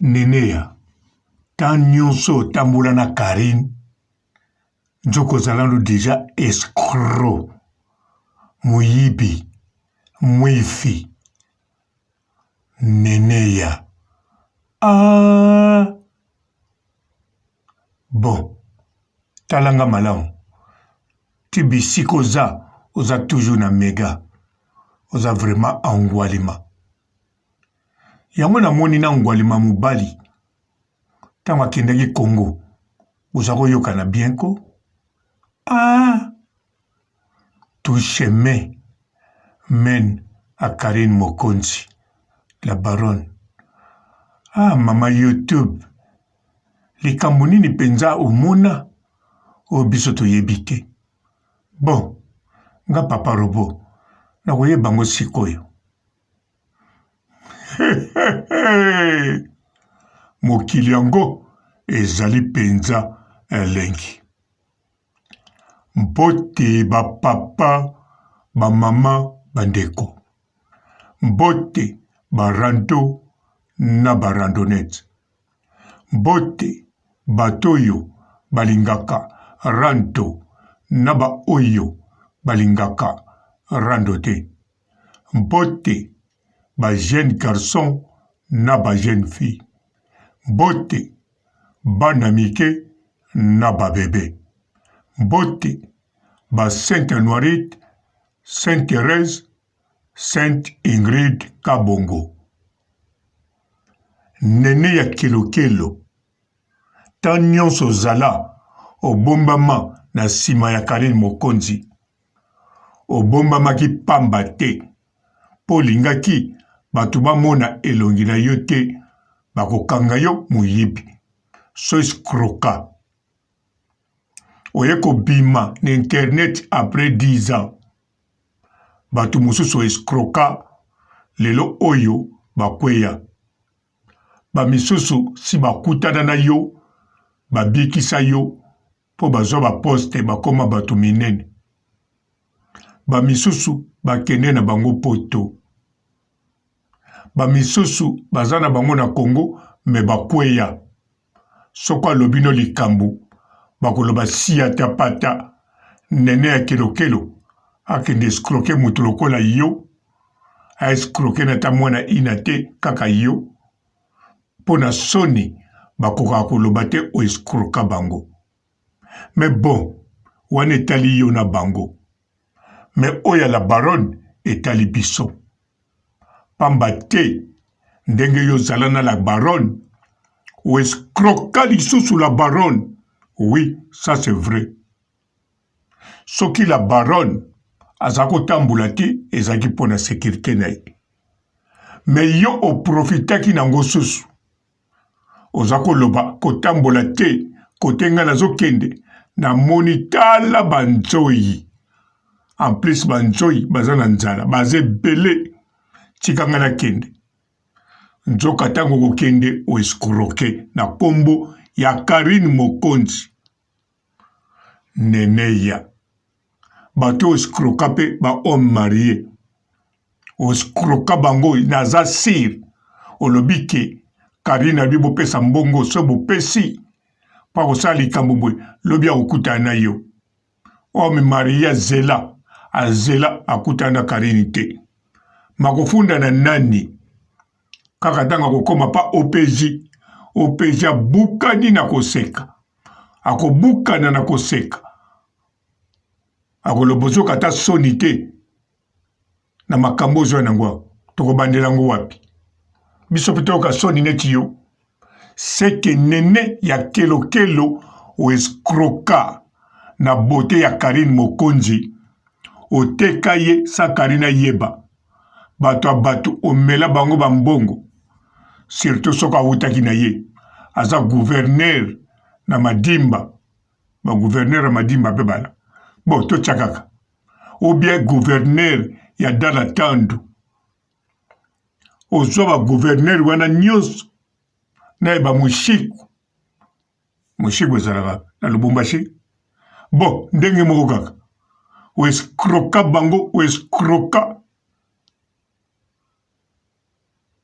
Neneya temps nionso otambola na Carine nzoka ozala no dejà escroc moyibi mwifi Neneya aah bon tala nga malamu ti bisika oza oza toujours na mega oza vraiment angwalima. Yango na moni na ngwalima mobali tango akendaki Congo boza koyokana bien ko? Ah tout chemin mène à Carine Mokonzi la baronne. Ah mama YouTube likambo nini penza omona oyo biso toyebi te? Bon nga papa robot nakoyeba ngo sikoyo. Mokili yango ezali mpenza elengi. Mbote ba papa, ba mama, ba ndeko. Mbote ba rando na ba randonnettes. Mbote bato oyo balingaka rando na ba oyo balingaka rando te. Mbote ba jeunes garçons na ba jeunes filles. Mbote bana mike na ba bebe. Mbote ba Sainte Anuarite, Sainte Therèse, Sainte Ingrid Kabongo. Nene ya kelokelo, temps nionso zala obombama na sima ya Carine Mokonzi. Obombamaki pamba te mpo olingaki bato bamona elongi na yo te, bakokanga yo moyibi. Sois croka. Oye kobima na internet après 10 ans. Bato mosusu escroka lelo oyo bakweya. Ba misusu si bakutana na yo, babikisa yo mpo bazwa ba poste bakoma bato minene. Ba misusu bakende na bango poto. Ba misusu baza na bango na Congo mais bakweya. Soko alobi no likambo bakoloba siata pata nene ya kelokelo akende escroquer moto lokola yo a escroquer na ata mwana ina te kaka yo mpo na soni bakokaka koloba te o escroka bango mais bon wana etali yo na bango mais oyo ya la baronne etali biso pamba te ndenge yo ozala na la baronne o escroka lisusu la baronne oui ça c'est vrai soki la baronne aza kotambola te ezalaki mpo na securite na ye mais yo oprofitaki nango susu oza koloba kotambola te kote ngai nazokende namoni tala banzoi en plus banzoi baza na nzala baza ebele tika ngai nakende nzoka ntango okokende oescroke na nkombo ya Carine Mokonzi Neneya bato oyo escroka mpe ba homme marie oscroka bango naza sire olobi ke Carine abi bopesa mbongo so bopesi mpo akosala likambo boye lobi akokutana na yo homme marie azela azela akutana na Carine te makofunda na nani kaka ntango akokoma pa OPJ OPJ abukani na koseka akobukana na koseka akoloba ozoka ata soni te na makambo ozwa nango tokobandela yango wapi biso mpe toyoka soni neti yo seke nene ya kelokelo oescroka na bote ya Carine Mokonzi oteka ye sa Carine ayeba bato ya bato omela bango ba mbongo surtout soki awutaki na ye aza gouverneur na madimba ba gouverneur ya madimba mpe bala bon totya kaka ou bien gouverneur ya dala tandu ozwa ba gouverneur wana nyonso na ye ba mushiku mushiku ezalaka na lubumbashi bon ndenge moko kaka oescroka bango oescroka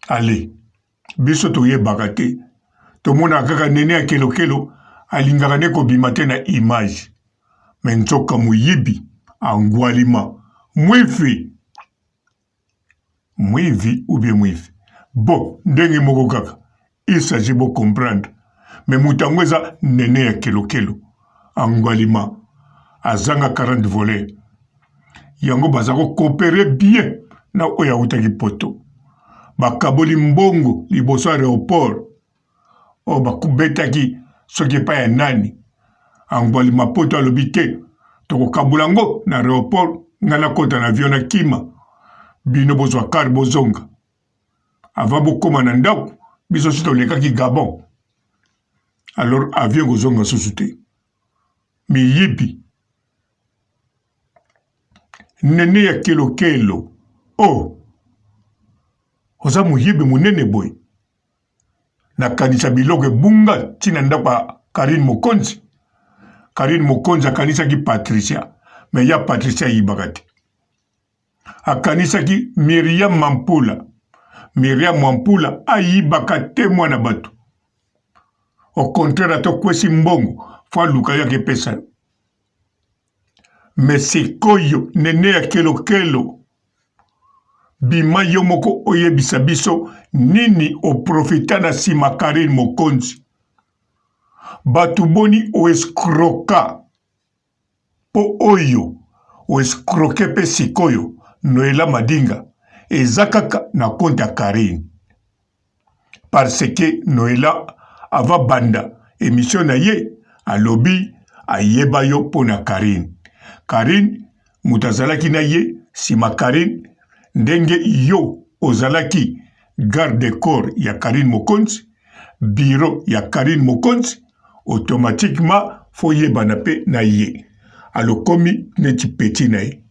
ale. Biso toyebaka te. Tomonaka kaka Nene ya kelokelo alingaka nde kobima te na image. Mais nzoka moyibi angwalima. Mwifi! Mwivi ou bien mwifi? Bon, ndenge moko kaka. Il s'agit bo comprendre. Mais moto yango eza Nene ya kelokelo. Angwalima. Azanga 40 voleurs. Yango baza ko cooperer bien na oyo awutaki poto. Bakaboli mbongo liboso ya aeroport. Oyo bakubetaki soki epai ya nani. Angwalima poto alobi te. Tokokabola yango na aeroport ngai nakota na avion nakima. Bino bozwa car bozonga. Avant bokoma na ndako biso si tolekaki Gabon. Alors avion ekozonga susu te. Miyibi. Nene ya kelokelo oh oza moyibi monene boye nakanisa biloko ebunga ntina ndako ya Carine Mokonzi. Carine Mokonzi akanisaki Patricia me ya Patricia ayibaka te. Akanisaki Miriam Mampula. Miriam Mampula ayibaka te mwana bato. Au contraire ata okwesi mbongo fo aluka yo akepesa yo. Mais sikoyo nene ya kelokelo bima yo moko oyebisa biso nini oprofita na sima Carine Mokonzi. Bato boni oescroka po oyo oescroke pe sikoyo Noella Madinga eza kaka na compte ya Carine. Parce que Noella avant banda emission na ye alobi ayeba yo pona Carine. Carine moto azalaki na ye sima Carine ndenge yo ozalaki garde de corps ya Carine Mokonzi, bureau ya Carine Mokonzi automatiquement fo yebana pe na ye alokomi neti petit na ye.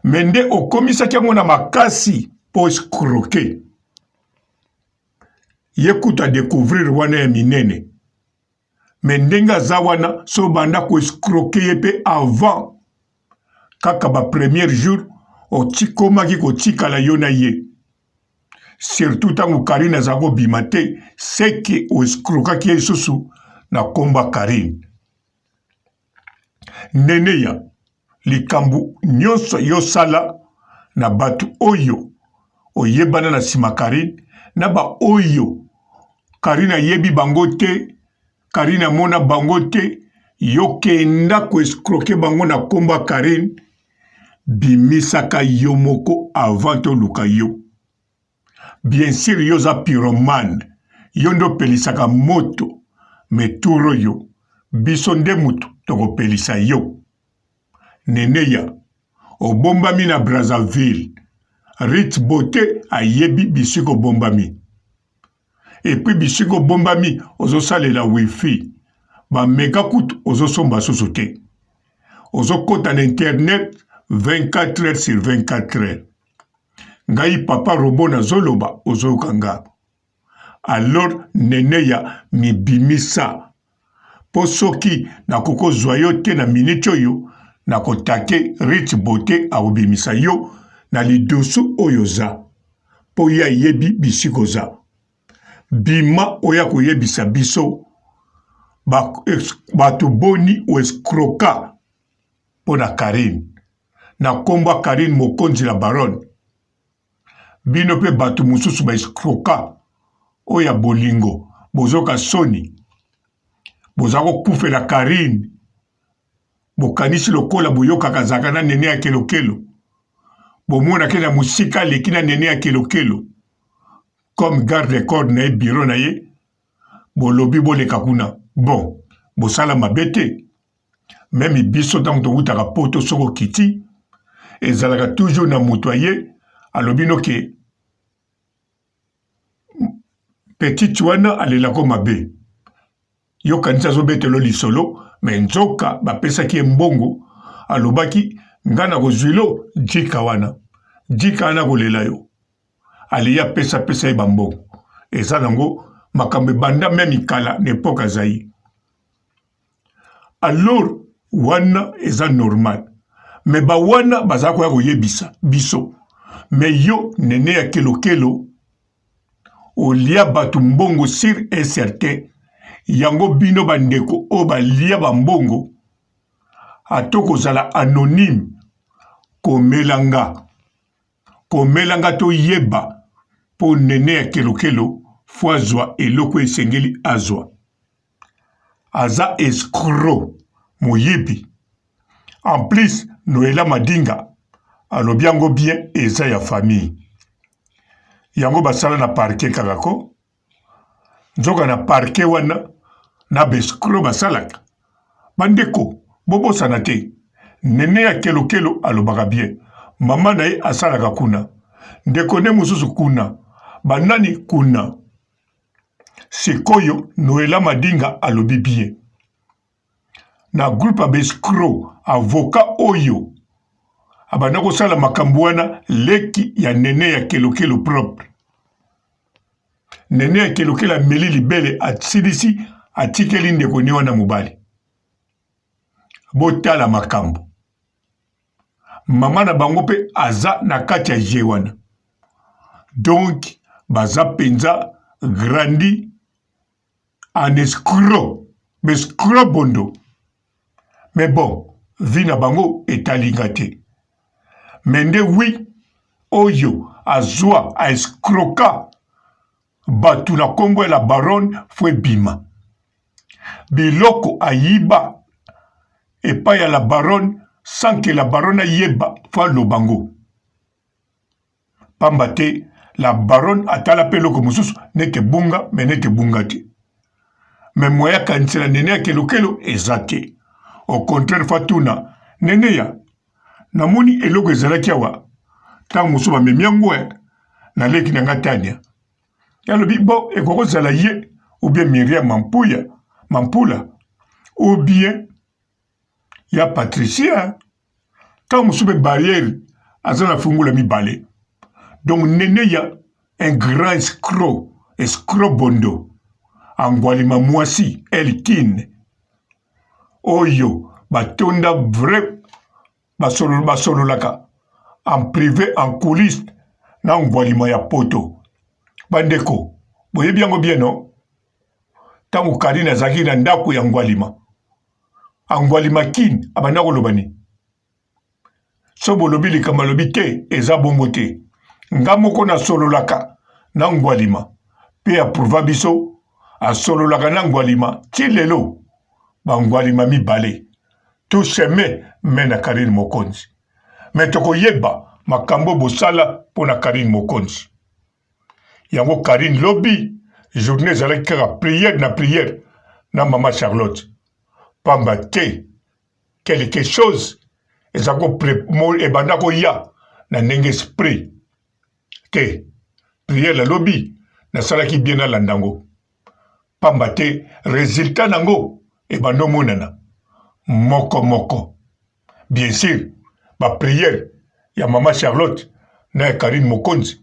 Mais nde okomisaki yango na makasi po escroquer. Ye kutu a decouvrir wana ya minene. Mais ndenge aza wana so banda ko escroquer ye pe avant kaka ba premier jour otikomaki kotikala yo na ye. Surtout tango Carine azala kobima te, seke o escroquaki ye lisusu na kombo ya Carine. Neneya likambo nyonso yo sala na batu oyo oyebana na sima Carine na ba oyo Carine ayebi bango te, Carine amona bango te, yo kenda ko escroquer bango na kombo ya Carine, bimisaka yo moko avant toluka yo. Bien sur yo oza pyromane, yo nde opelisaka moto, mais tour oyo biso nde mutu tokopelisa yo. Neneya obombami na Brazzaville, Ruth Beaute ayebi bisika obombami. Et puis bisika obombami ozosalela wifi, ba mega kutu ozosomba susu te. Ozokota na internet 24 heures sur 24 heures. Ngai papa robot nazoloba ozoyoka nga. Alors Neneya mibimisa po soki nakoki kozua yo te na minute oyo nakotake Ruth Beaute akobimisa yo na lidusu oyo oza po ye ayebi bisika oza. Bima oya koyebisa biso bato boni o escroka mpo na Carine na kombo ya Carine Mokonzi la baronne. Bino pe batu mosusu ba escroka oyo ya bolingo bozoka soni boza kokufela Carine bokanisi lokola boyokaka azalaka na nene ya kelokelo bomonake na mosika aleki na nene ya kelokelo comme garde corps na ye bureau na ye bolobi boleka kuna bon bosala mabe te meme biso ntango towutaka poto soki okiti ezalaka toujours na moto aye alobi noke petite wana alelako mabe yo kanisi azobetelo lisolo me nzoka bapesaki ye mbongo alobaki nga nakozwilo jika wana jika wana kolela yo aliya pesa pesa ye bambongo eza nango makambo ebanda meme kala na epoke azai Alors wana eza normal mais ba wana baza koya koyebisa biso mais yo nene ya kelokelo. Olia bato mbongo sur et certain. Yango bino bandeko oyo balia ba mbongo ata okozala anonyme komela nga komela nga toyeba mpo nene ya kelokelo fo azwa eloko esengeli azwa. Aza escroc moyibi en plus Noella Madinga alobi yango bien eza ya famille yango basala na parquet kaka ko nzoka na parquet wana na bescro basalaka bandeko bobosana te nene ya kelokelo alobaka bien mama na ye asalaka kuna ndeko ne mosusu kuna banani kuna Sikoyo Noella Madinga alobi bien. Na groupe ya ba escrocs, avocat oyo abanda kosala makambo wana leki ya Nene ya Kelokelo propre. Nene ya Kelokelo ameli libele asilisi atikeli ndeko ne wana mobali. Botala makambo. Mama na bango pe aza na kati ya jeu wana. Donc baza penza grandi en escroc, escroc bondo. Mais bon, vie na bango etali nga te. Mais nde oui oyo azua a escroka batu na kombo ya la baronne faut ebima. Biloko ayiba epai ya la baronne sans que la baronne ayeba faut aloba ngo. Pamba te la baronne atala pe eloko mosusu neti ebunga mais neti ebunga te. Mais moyen akanisela Neneya kelokelo eza te. Au contraire faut atuna Neneya namoni eloko ezalaki awa ntango mosusu bamemi yango eh, na leki na nga Tania. Ye alobi bon ekoki kozala ye ou bien Miriam Mampuya Mampula ou bien ya Patricia ntango mosusu mpe barrière aza na fungula mibale donc neneya un grand escroc escroc bondo angwalima mwasi elkin oyo batonda vrai basololaka en privé en coulisse na ngwalima ya poto bandeko boyebi yango bien no ntango karine azalaki na ndako ya ngwalima Angwalima kin abanda koloba nini? So bolobi likambo alobi te eza bongo te. Nga moko nasololaka na Ngwalima pe aprouva biso asololaka na Ngwalima ti lelo ba Ngwalima mibale tout chemin mène à Carine Mokonzi. Mais tokoyeba makambo bosala pona Carine Mokonzi. Yango Carine lobi journee ezalaki kaka prière na prière na mama Charlotte pamba te quelque chose eza ko ebanda koya na ndenge esprit te prière na lobi nasalaki bien nalanda yango pamba te resultat nango ebanda omonana moko moko bien sûr ba prière ya mama Charlotte na ya Carine Mokonzi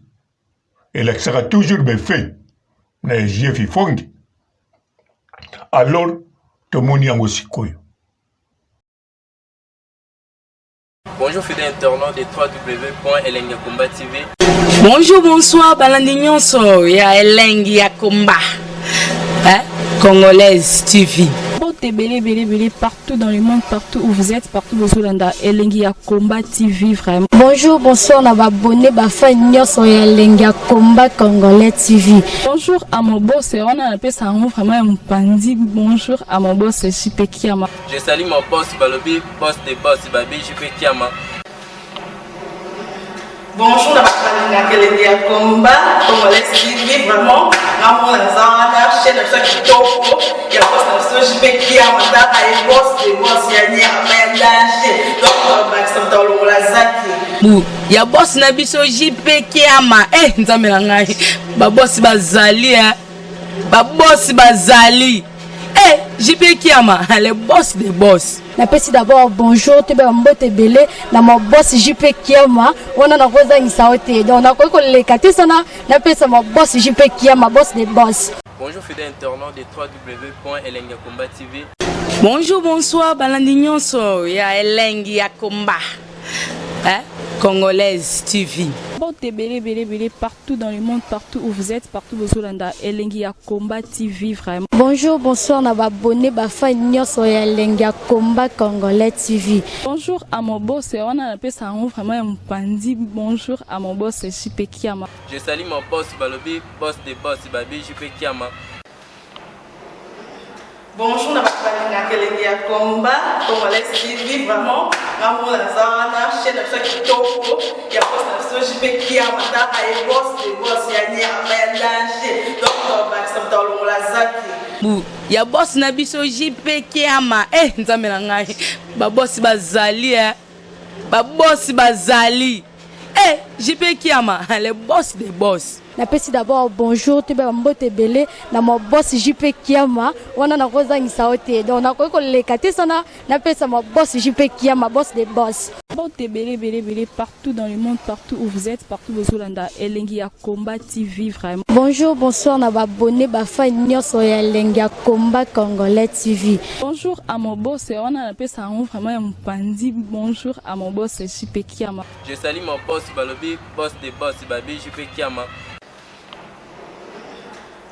elakisaka toujours ba effet na ya JF Ifonge alors tomoni yango sikoyo. Bonjour fidèles internautes de www.elengiyakomba.tv. Bonjour, bonsoir, balandi nyonso ya Elengi ya Komba. Hein? Congolaise TV. Mbote ebele ebele ebele partout dans le monde partout où vous êtes partout bozolanda elengi ya combat TV vraiment. Bonjour bonsoir na ba abonné ba fan nyonso ya elengi ya combat congolais TV. Bonjour à mon boss wana napesa yango vraiment ya mopanzi bonjour à mon boss JP Kiama. Je salue mon boss balobi boss de boss babi JP Kiama. Bonjour na bato balingaka elengi ya combat congolais TV vraiment nga mona naza wana chaîne na biso ya kitoko ya boss na biso JP Kiama tala ye boss de boss ya nyama ya danger donc bakisa moto alongola zaki bu ya boss na biso JP Kiama eh nzambe na ngai ba boss bazali eh ba boss bazali eh JP Kiama le boss de boss Napesi d'abord bonjour toyeba ba mbote ebele na ma boss JP Kiama wana nakozangisa yo te donc nakoki koleka te sana napesa ma boss JP Kiama boss de boss. Bonjour fidèle internaute de www.elengiyakomba.tv. Bonjour bonsoir balandi nyonso ya elengi ya combat hein? Congolaise TV. Mbote ebele ebele ebele partout dans le monde, partout où vous êtes, partout bozolanda Elengi ya Combat TV vraiment. Bonjour, bonsoir na ba abonné ba fan nyonso ya Elengi ya Combat Congolais TV. Bonjour à mon boss, wana napesa yango vraiment ya mopanzi. Bonjour à mon boss JP Kiama. Je salue mon boss balobi boss de boss babi JP Kiama. Bonjour na bato balingaka elengi ya combat congolais TV, vraiment nga mona naza wana, chaîne na biso ya kitoko ya boss na biso JP Kiama. Taka ye boss de boss ya nyama ya danger, donc tobakisa moto alongola zaki. Bu ya boss na biso JP Kiama. Eh Nzambe na ngai, babosi bazali eh. Babosi bazali eh JP Kiama, le boss des boss. Napesi d'abord bonjour, toyeba bambote ebele na ma boss JP Kiama. Wana nakozangisa yo te, donc nakoki koleka te sana napesa ma boss JP Kiama, boss de boss. Mbote ebele ebele ebele partout dans le monde, partout où vous êtes, partout bozolanda Elengi ya Combat TV vraiment. Bonjour, bonsoir na ba abonné ba fan nyonso ya Elengi ya Combat Congolais TV. Bonjour à mon boss, wana napesa yango vraiment ya mopanzi. Bonjour à mon boss JP Kiama. Je salue mon boss balobi boss de boss babi JP Kiama.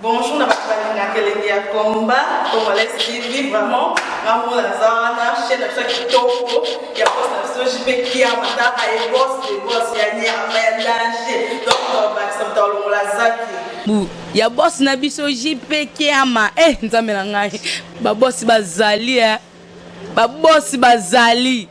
Bonjour na bato balingaka elengi ya combat congolais TV, vraiment nga mona naza wana, chaîne na biso ya kitoko ya boss na biso JP Kiama. Taka ye boss de boss ya nyama ya danger, donc tobakisa moto alongola zaki. Bu ya boss na biso JP Kiama. Eh Nzambe na ngai, babosi bazali eh. Babosi bazali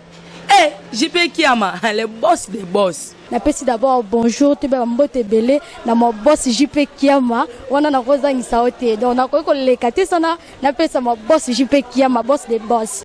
eh JP Kiama, le boss des boss. Napesi d'abord bonjour, toyeba bambote ebele na ma boss JP Kiama. Wana nakozangisa yo te, donc nakoki koleka te sana napesa ma boss JP Kiama, boss de boss.